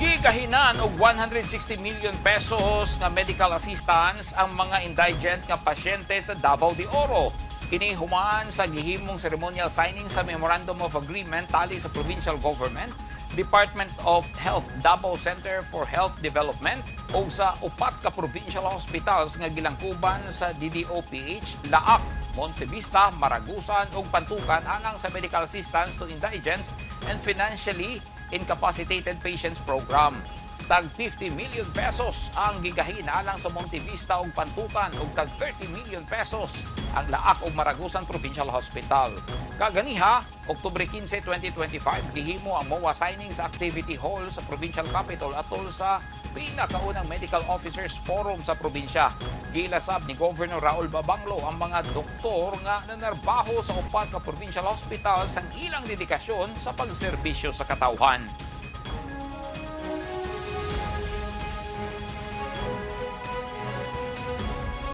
Gigahinan og 160 million pesos nga medical assistance ang mga indigent nga pasyente sa Davao de Oro. Kini human sa gihimong ceremonial signing sa Memorandum of Agreement tali sa provincial government, Department of Health, Davao Center for Health Development ug sa upat ka provincial hospitals nga gilangkuban sa DDOPH, Laak, Montevista, Maragusan ug Pantukan alang sa Medical Assistance to Indigents and Financially Incapacitated Patients Program. Tag 50 million pesos ang gigahin alang sa Montevista ug Pantukan ug tag 30 million pesos ang Laak ug Maragusan Provincial Hospital. Kaganiha, Oktubre 15, 2025, gihimo ang MOA signing sa Activity Hall sa Provincial Capitol atol sa pinakaunang Medical Officers Forum sa probinsya. Gilasab ni Governor Raul Babanglo ang mga doktor nga nanarbaho sa upat ka provincial hospital sa ilang dedikasyon sa pagserbisyo sa katawhan.